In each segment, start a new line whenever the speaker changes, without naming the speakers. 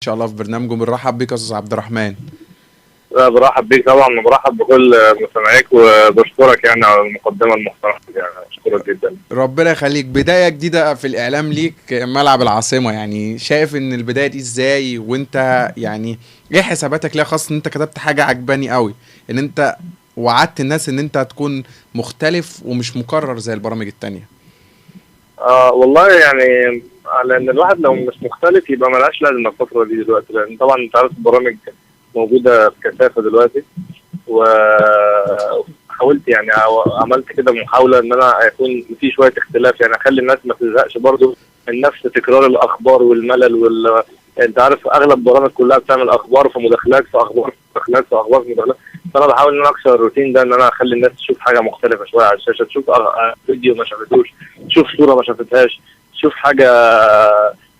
شاء الله في برنامجه. بنرحب بيك يا استاذ عبد الرحمن.
لا، برحب بيك طبعا وبرحب بكل مستمعيك وبشكرك يعني على المقدمة المحترمة، يعني اشكرك جدا.
ربنا يخليك. بداية جديدة في الاعلام ليك، ملعب العاصمه، يعني شايف ان البداية دي ازاي؟ وانت يعني ايه حساباتك ليها؟ خاصة ان انت كتبت حاجة عجباني قوي، ان انت وعدت الناس ان انت هتكون مختلف ومش مكرر زي البرامج التانية.
والله يعني لان الواحد لو مش مختلف يبقى ملهاش لازمه الفترة دي دلوقتي، لان طبعا انت عارف البرامج موجودة بكثافة دلوقتي، وحاولت يعني عملت كده محاولة ان انا يكون في شوية اختلاف، يعني اخلي الناس ما تزهقش برضو من نفس تكرار الاخبار والملل انت عارف اغلب البرامج كلها بتعمل اخبار في مداخلات في اخبار في مداخلات في اخبار في مداخلات، فانا بحاول ان انا اكسر الروتين ده، ان انا اخلي الناس تشوف حاجة مختلفة شوية على الشاشة، تشوف فيديو ما شافتوش، تشوف صوره ما شافتهاش، تشوف حاجة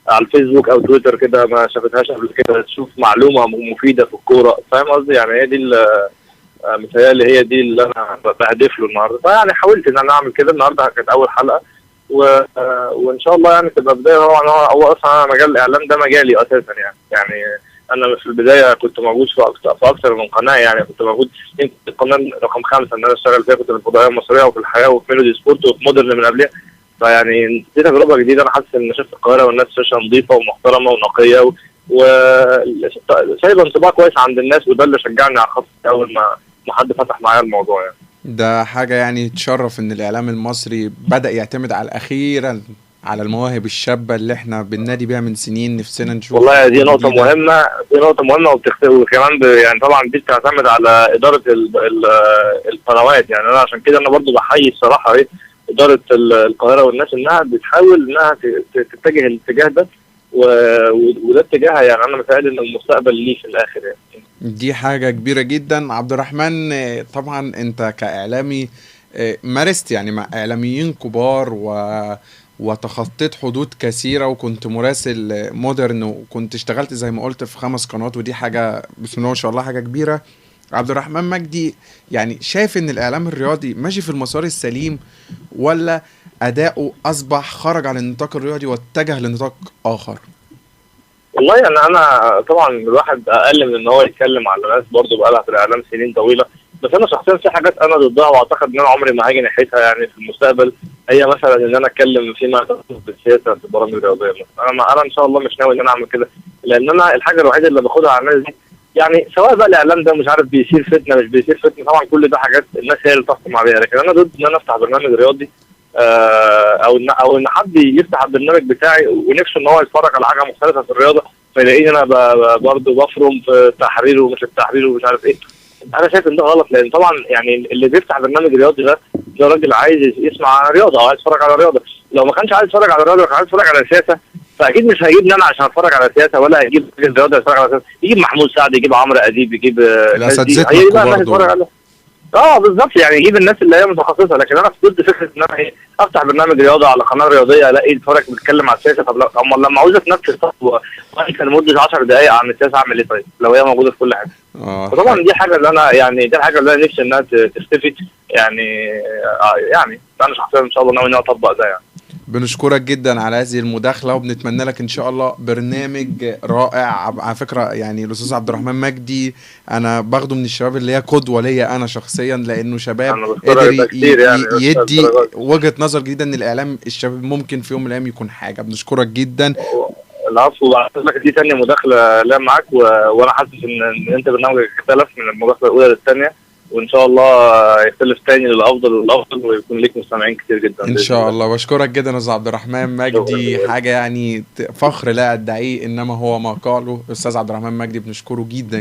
على الفيسبوك او تويتر كده ما شافتهاش قبل كده، تشوف معلومة مفيدة في الكورة، فاهم قصدي؟ يعني هي دي متهيألي هي دي اللي انا بهدف له النهارده، فيعني حاولت ان انا اعمل كده. النهارده كانت اول حلقة وان شاء الله يعني تبقى بداية. طبعا هو اصلا انا مجال الاعلام ده مجالي اساسا، يعني انا في البداية كنت موجود في اكثر من قناة، يعني كنت موجود يمكن القناة رقم 5 ان انا اشتغل فيها، كنت في الفضائية المصرية وفي الحياة وفي ميلودي سبورت وفي مودرن من قبلها، فيعني دي تجربه جديدة. انا حاسس ان شاشة القاهرة والناس شاشة نظيفة ومحترمه ونقيه وسايبه انطباع كويس عند الناس، وده اللي شجعني على الخط اول ما حد فتح معايا الموضوع. يعني
ده حاجة يعني تشرف ان الاعلام المصري بدا يعتمد على اخيرا على المواهب الشابة اللي احنا بننادي بيها من سنين، نفسنا نشوف.
والله دي نقطة مهمة، دي نقطة مهمة وكمان يعني طبعا دي بتعتمد على ادارة القنوات، يعني انا عشان كده انا برضو بحيي الصراحة ادارة القاهرة والناس انها بتحاول انها تتجه الاتجاه ده، وده اتجاهها، يعني انا متهيألي ان المستقبل ليه في الاخر. يعني
دي حاجة كبيرة جدا. عبد الرحمن، طبعا انت كاعلامي مارست يعني مع اعلاميين كبار وتخطيت حدود كثيرة، وكنت مراسل مودرن، وكنت اشتغلت زي ما قلت في 5 قنوات، ودي حاجة بسم الله ما شاء الله حاجة كبيرة. عبد الرحمن مجدي، يعني شايف ان الاعلام الرياضي ماشي في المسار السليم، ولا اداؤه اصبح خرج عن النطاق الرياضي واتجه لنطاق اخر؟
والله يعني انا طبعا الواحد اقل من ان هو يتكلم على ناس برضه بقالها في الاعلام سنين طويلة، بس انا شخصيا في حاجات انا ضدها واعتقد ان انا عمري ما هاجي ناحيتها يعني في المستقبل، هي مثلا ان انا اتكلم فيما يتعلق بالسياسة في البرامج الرياضية مثلا. انا ان شاء الله مش ناوي ان انا اعمل كده، لان انا الحاجة الوحيدة اللي باخدها على الناس دي يعني سواء بقى الاعلام ده مش عارف بيثير فتنة مش بيثير فتنة، طبعا كل ده حاجات الناس هي اللي تحكم عليها، لكن انا ضد ان انا افتح برنامج رياضي او ان حد يفتح البرنامج بتاعي ونفسه ان هو يتفرج على حاجة مختلفة في الرياضة فيلاقيني انا برضه بفرم في التحرير ومش التحرير ومش عارف ايه. انا شايف ان ده غلط، لان طبعا يعني اللي بيفتح برنامج رياضي ده راجل عايز يسمع رياضة او عايز يتفرج على رياضة، لو ما كانش عايز يتفرج على رياضة كان عايز يتفرج على سياسة، فاكيد مش هيجيبني انا عشان اتفرج على سياسة، ولا هيجيب راجل رياضة يتفرج على سياسة، يجيب محمود سعد، يجيب عمرو اديب، يجيب
الاساتذة الكبار.
بالظبط، يعني يجيب الناس اللي هي متخصصة. لكن انا ضد فكرة ان انا افتح برنامج رياضة على قناة رياضية الاقي اتفرج بيتكلم على السياسة. طب لا، امال لما عاوز اتنفس طب لمدة 10 دقائق عن السياسة اعمل ايه طيب لو هي موجودة في كل حاجة؟ فطبعا دي حاجة اللي انا يعني دي الحاجة اللي انا نفسي انها تختفي، يعني انا شخصيا ان شاء الله ناوي ان انا اطبق ده. يعني
بنشكرك جدا على هذه المداخلة، وبنتمنى لك ان شاء الله برنامج رائع. على فكرة يعني الاستاذ عبد الرحمن مجدي انا باخده من الشباب اللي هي قدوة ليا انا شخصيا، لانه شباب قدر يعني يدي وجهه نظر جديدة ان الاعلام الشباب ممكن في يوم من الايام يكون حاجة. بنشكرك جدا.
العفو. وبعتذر لك دي ثانية مداخله لا معاك، وانا حاسس ان انت برنامجك اختلف من المداخلة الاولى للثانيه، وان شاء الله يختلف تاني للافضل والافضل، ويكون ليك مستمعين كتير جدا
ان شاء الله. واشكرك جدا استاذ عبد الرحمن مجدي، حاجة يعني فخر لا ادعية انما هو ما قاله. استاذ عبد الرحمن مجدي بنشكره جدا.